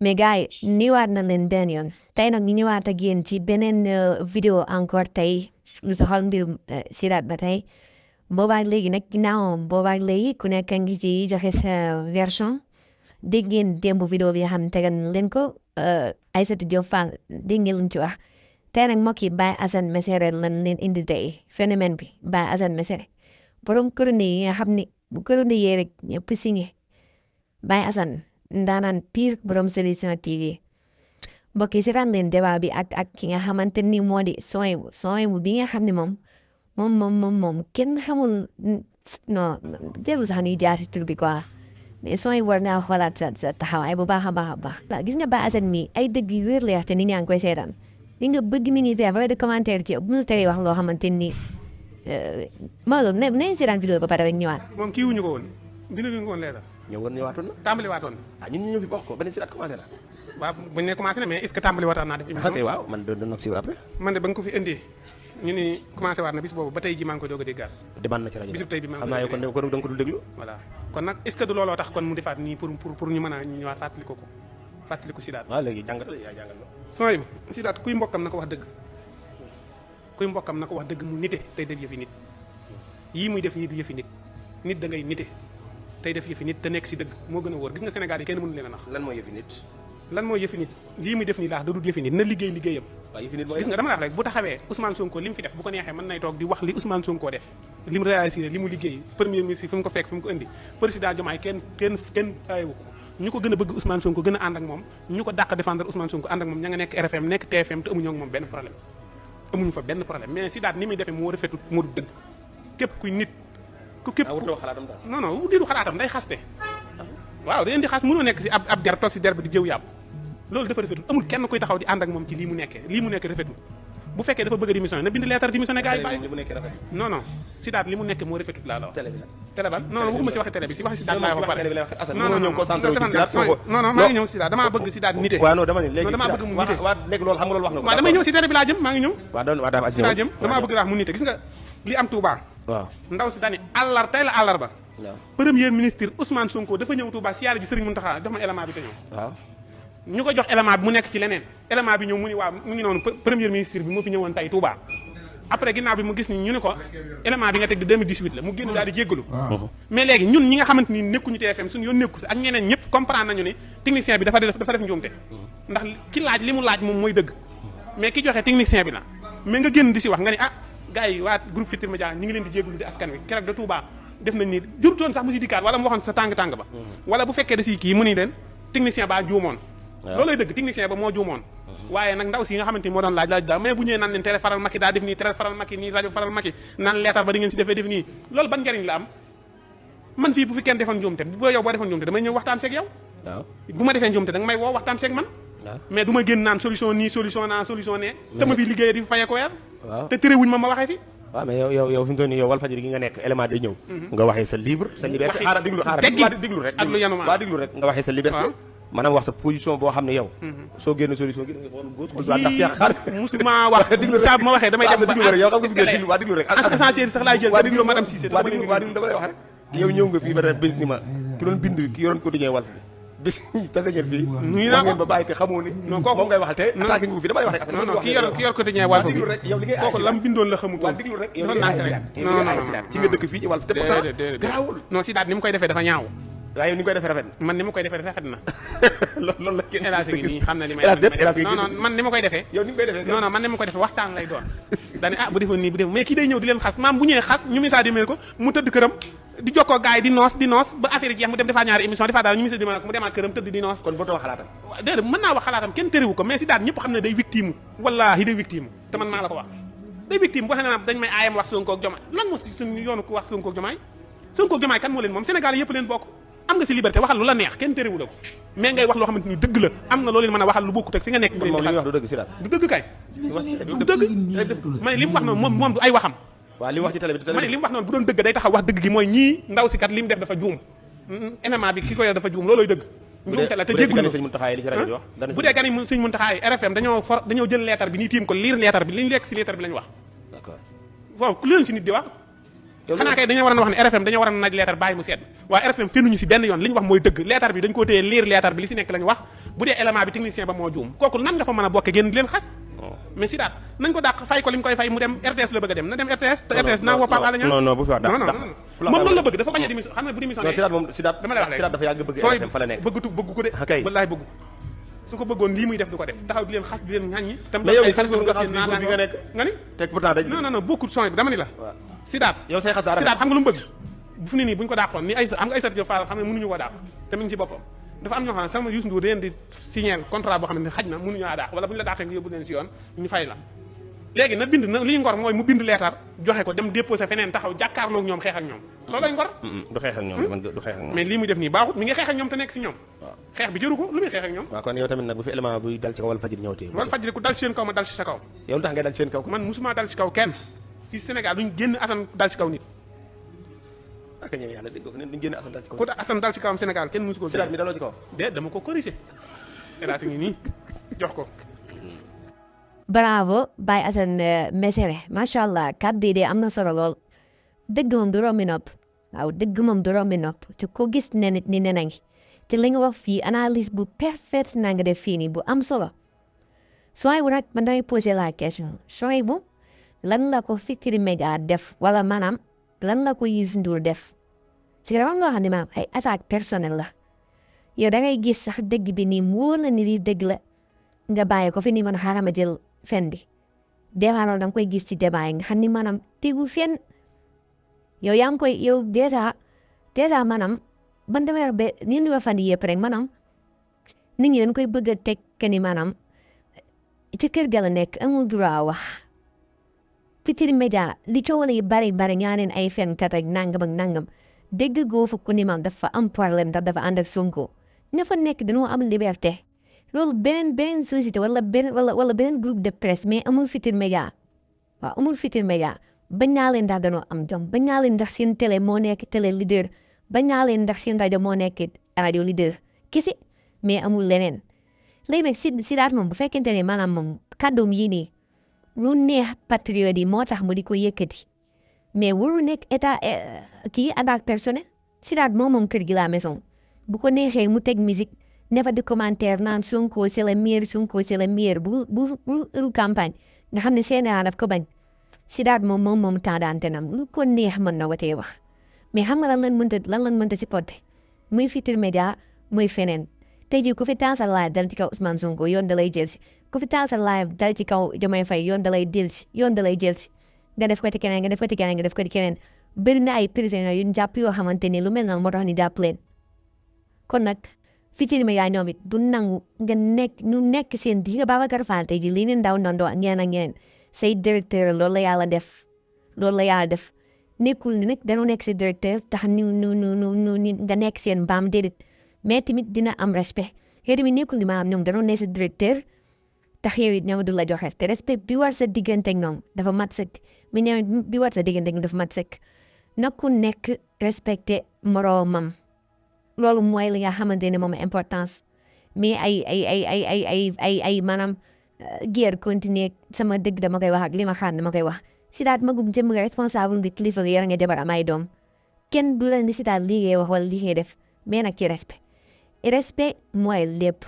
mais gars yi niwaat na leen benn yoon tey nag ñu ñëwaat ak yéen ci beneen vidéo encore tey lu soxal mbirum Sidath ba tey boobaak léegi nag ginnaaw boobaak léegi ku nekk ngi ci joxe sa version dégg ngeen démb vidéo bi nga xam tegal leen ko Aïssatou Diop Fall dégg ngeen lu ci wax tey nag mbokk yi Baye Assane Mesere lan leen indi tey phénomène bi Baye Assane Mesere borom chronique yi nga xam ni bu chronique yee rek ñëpp signé Baye Assane ndaanaan pire borom Solution TV mbokk yi seetaan leen débat bi ak ki nga xamante ni moo di Sohaibou bi nga xam ne moom kenn xamul non jarul sax ñuy jaar si tur bi quoi mais Sohaibou war naa xoolaat sa taxawaay bu baax a baax a baax. gis nga Baye Assane mi ay dëgg yu wér la wax te nit ñaa ngi koy seetaan li nga bëgg militaire wala de commentaire ci bu ñu teree wax loo xamante ni Maodo nañ seetaan vidéo ba pare rek ñëwaat. moom kii wuñu ko woon binduñu ko woon leeral. ñëwaatoon na. tàmbali waatoon na. ñun ñu ñëw fi wax ko beneen Sidath commencé na. waaw buñ ne commencé na mais est-ce que tàmbali waatoon naa def émission. ok waaw man doon na suivre après. man de ba nga ko fi indee ñu ni commencé waat na bis boobu ba tey ji maa ngi koy doog a déggaat. demande na ci rajo bisub tey bi maa ngi xam naa yow kon da nga ko dul déglu. voilà kon nag est-ce que du looloo tax kon mu defaat nii pour ñu mën a ñëwaat fàttaliku Sidath. waaw léegi jàngatal yaa jàngal ma. Sohaibou Sidath kuy mbokkam na ko wax dëgg kuy mbokkam na ko wax dëgg mu nite tey def yëfi nit yii muy def nii du yëfi nit da ngay nite tey def yëfi nit te nekk si dëgg moo gën a wóor gis nga Sénégal yi kenn mënu leen a nax. lan mooy yëfi nit. lan mooy yëfi nit lii muy def nii laax da dul yëfi nit na liggéey liggéeyam. waaw yëfi nit mooy gis nga dama la wax rek bu taxawee Ousmane Sonko li mu fi def bu ko neexee mën nay toog di wax li Ousmane Sonko def li mu réalisé li mu liggéey premier ministre fi mu ko fekk fi mu ko indi président Diomaye kenn ayewu ko ñu ko gën a bëgg Ousmane Sonko gën a ànd ak moom ñu ko dàq défendre Ousmane Sonko ànd ak moom ña nga nekk RFM nekk TFM te amuñu ak moom benn problème amuñu fa benn problème mais Sidath ni muy defee moo rafetut moo du dëgg képp kuy nit ku képp non non diiru xalaatam day xaste waaw da leen di xas mënoo nekk si ab der toog si der bi di jëw yàpp loolu dafa rafetul amul kenn kuy taxaw di ànd ak moom ci lii mu nekk rafetul bu fekkee dafa bëgg a démissionné na bind lettre démissionné gars yi bàyyi non non Sidath li mu nekk moo rafetul laa la wax télé ba non non waxuma si waxi télé bi si waxi Sidath laay wax pare non maa ngi ñëw Sidath damaa bëgg Sidath nite waaw non dama ne léegi damaa bëgg mu nite waaw léegi loolu xam nga loolu wax nga ko waaw damay ñëw si télé bi laa jëm maa ngi ñëw si laa jëm damaa bëgg laa mu nite gis nga li am Touba waaw ndaw si daani tey la àllarba premier ministre Ousmane Sonko dafa ñëw Touba siyaare ji Serigne Mountakha jox ma élément bi te ñëw waaw ñu ko jox élément bi mu nekk ci leneen élément bi ñëw mu ni waaw mu ngi noonu premier ministre bi moo fi ñëwoon tey Touba après ginnaaw bi mu gis ni ñu ne ko élément bi nga teg de 2018 la mu génn daal di jéggalu mais léegi ñun ñi nga xamante ni nekkuñu TFM suñu yoon nekku si ak ñeneen ñëpp comprendre nañu ni technicien bi dafa def njuumte ndax ki laaj li mu laaj moom mooy dëgg mais ki joxe technicien bi la mais nga génn di si wax nga ni gars yi waa groupe Futurs Médias ñi ngi leen di jéggalu di askan wi keroog de Touba def nañ ni jurutoon sax mu si dikkaat wala mu waxoon sa tàng ba wala bu fekkee da si kii mu ni leen technicien baa juumoon loolay dëgg technicien ba moo juumoon waaye nag ndaw si nga xamante ni moo doon laaj daal mais bu ñëwee naan leen tere faral Macky daa def nii tere faral Macky nii rajo faral Macky naan leetar ba di ngeen si defee def nii loolu ban njariñ la am man fii bu fi kenn defoon njuumte bu yow boo defoon njuumte damay ñëw waxtaan seeg yow bu ma defee njuumte danga may woo waxtaan seeg man mais du ma génn naan solution nii solution naa solution ne te ma fi liggéeyee di fayee ko weer te terewuñ ma waxee fi waaw mais yow fi mu toll nii yow Walfadjri gi nga nekk élément day ñëw nga waxee sa libre sa liberté déglu rek nga waxee sa liberté maanaam wax sa position boo xam ne yow soo génn solution gi da nga xool gauche xool droite ndax seex xaar musuma wax saa bu ma waxee damay dem déglu rek yow xam nga déglu waa déglu rek essentiel sax laay jël déglu madame Cissé waa déglu dama lay wax rek yow ñëw nga fii ba bés ni ma ki doon bind ki yoroon quotidien Walf bi bis tase ngeen fii wax ngeen ba bàyyi te xamoo ni moom ngay waxal te attaqué nga fi damay wax rek non non ki yor quotidien Walf bi yow li ngay kooku lam bindoon la xamut waa déglu rek yow li ngay Sidath ci nga dëkk fii ci Walf te garaawul non Sidath ni mu koy defee dafa ñaaw waaye yow ni nga koy defee rafet na man ni ma koy defee rafet na loolu la kenn élage gi nii xam na li may non non man ni ma koy defee yow ni nga koy defee non non man ni ma koy defee waxtaan lay doon daane bu defoon nii bu defoon mais kii day ñëw di leen xas maam bu ñëwee xas ñu message di mel ko mu tëdd këram di jokkoo gars yi di noos ba affaire jeex mu dem defaat ñaari émission defaat daal ñu message di mel ko mu demaat këram tëdd di noos kon boo too xalaatam déedéet mën naa wax xalaatam kenn terewu ko mais Sidath ñëpp xam ne day victime wallaahi day victime te man maa la ko wax day victime boo xam ne dañ may aayam wax Sonko ak Diomaye lan moo si suñu yoonu ko wax Sonko ak Diomaye kan moo leen moom Sénégal yëpp leen bokk am nga si liberté waxal lu la neex kenn terewu la ko mais ngay wax loo xamante ni dëgg la am nga loo leen mën a waxal lu bokkut ak fi nga nekk du dëgg kay du dëgg ma ne li mu wax noonu moom du ay waxam waaw li mu wax ci télé bi ma ne li mu wax noonu bu doon dëgg day taxaw wax dëgg gi mooy ñii ndaw si kat li mu def dafa juum MMA bi ki ko yor dafa juum looloy dëgg njuumte la te jéggul bu dee gani sëñ Mountakha RFM dañoo jël leetar bi nii tiim ko lire leetar bi li ñu lekk si leetar bi lañ wax waaw lu leen si nit di wax xanaa kay dañoo war a wax ne RFM dañoo war a naaj leetar bàyyi mu sedd waaye RFM fennuñu si benn yoon li ñu wax mooy dëgg leetar bi dañ ko téye lire leetar bi li si nekk lañ wax bu dee élément bi technicien ba moo juum kooku nan nga fa mën a bokke génn di leen xas mais Sidaat nañ ko dàq fay ko li ñu koy fay mu dem RTS la bëgg a dem na dem RTS te RTS naa woo Pape Alé Niang non bu fi wax non moom loolu la bëgg dafa bañ a démission xam ne bu démissionné Sidaat moom Sidaat dama lay wax Sidaat dafa yàgg bëgg RFM fa la nekk bëgg ko de kay wallaay bëgg su ko bëggoon lii muy def du ko def taxaw di leen xas di leen ŋàññi tam mais yow nga xas bi nga nekk nga ni te pourtant dañ non beaucoup son bi dama ni la Sidaat yow say xas Sidaat xam nga lu mu bëgg fu ne nii bu ñu ko dàqoon ni ay xam nga Aïssatou Diop Fall xam ne mënuñu ko dàq te mi ngi ci boppam dafa am ñoo xam ne sama Youssou Ndour da leen di signer contrat boo xam ne xaj na mënuñu a dàq wala bu ñu la dàqee nga yóbbu leen si yoon ñu fay la léegi na bind na liy ngor mooy mu bind leetar joxe ko dem déposé feneen taxaw jàkkaarloog ñoom xeex ak ñoom loolay ngor du xeex ak ñoom man du xeex ak ñoom mais lii muy def nii baaxut mi ngi xeex ak ñoom te nekk si ñoom xeex bi jëru ko lu muy xeex ak ñoom waaw kon yow tamit nag bu fi élément buy dal ci kaw Walfadjri ñëw tee Walfadjri ku dal ci seen kaw ma dal ci sa kaw yow lu tax ngay dal ci seen kaw man musuma dal ci kaw kenn fii Sénégal duñ génn Assane dal ci kaw nit ak ñëw yàlla dégg ko ne duñ génn Assane dal ci kaw ku Assane dal ci kawam Sénégal kenn musu ko Sidaat mi daloo ci kaw dama ko corrigé hélas ngi nii jox ko bravo Baye Assane Mesere macha allah kàddu yi de am na solo lool dëgg moom du rombi nopp waaw dëgg moom du rombi nopp te ko gis ne nit ni ne na ngi te li nga wax fii analyse bu parfaite na nga def fii nii bu am solo sooy bu nag man damay poser la question sooy bu lan la ko Futurs Médias def wala maanaam lan la ko Youssou Ndour def si dafa nga xam ne maanaam ay attaque personnelle la yow da ngay gis sax dëgg bi nii mu wóor na ni lii dëgg la nga bàyyi ko fi ni man xaaral ma jël fen bi des fois loolu da nga koy gis ci débat yi nga xam ni maanaam tegul fenn yow yaa ngi koy yow dèjà maanaam man damay wax ba ni ñu fan yii yëpp rek maanaam nit ñi dañ koy bëgg a teg que ni maanaam ci kër ga la nekk amul droit wax Futurs Médias li coow yi bari ñaa neen ay fenkat ak nangam dégg goo fa ku ni maam dafa am problème ndax dafa ànd ak Sonko ña fa nekk dañoo am liberté. loolu beneen société wala beneen groupe de presse mais amul Futurs Médias waaw amul Futurs Médias bañ naa leen ndax dañoo am jom bañ naa leen ndax seen télé moo nekk télé leader bañ naa leen ndax seen rajo moo nekk rajo leader kisi mais amul leneen léegi nag Sidaat moom bu fekkente ne maanaam moom kàddoom yii nii lu neex patriote yi moo tax mu di ko yëkkati mais waru nekk état kii attaque personnelle Sidaat moom kër gi la maison bu ko neexee mu teg musique nefa di commentaire naan Sonko c'est le meilleur bu campagne nga xam ne CNRA daf ko bañ Sidaat moom temps d'antenne lu ko neex mën na watee wax mais xam nga lan lañ mënta supporter muy Futurs Médias muy feneen tey jii ku fi taal sa live dal ci kaw Ousmane Sonko yoon da lay jël si ku fi taal sa live dal ci kaw Diomaye Faye yoon da lay jël si nga def ko ci keneen bëri na ay prisonniers yu ñu jàpp yoo xamante ni lu mel noonu moo tax ñu jàpp leen kon nag Futurs Médias ñoom it du nangu nga nekk seen di nga Babacar Fall tey jii lii ne ndaw ndondoo ak ñeneen say directeur loolu la yàlla def nekkul ni nag dañoo nekk si directeur tax ñu nga nekk seen mbaam déedéet mais tamit dina am respect xëy tamit nekkul ni maanaam ñoom dañoo nekk si directeur tax yow it ñoom du la joxe te respect bi war sa diggante ak ñoom dafa mat sëkk mais ñoom bi war sa diggante ak ñoom dafa mat sëkk na ku nekk respecté moroomam loolu mooy li nga xamante ne moom importance mais ay maanaam guerre continuer sama dëgg dama koy wax ak li ma xaar dama koy wax Sidaat magum jëm nga responsable nga kilifa nga yara nga jabar am ay doom kenn du la ni Sidaat lii ngay wax wala lii ngay def mais nag ci respect mooy lépp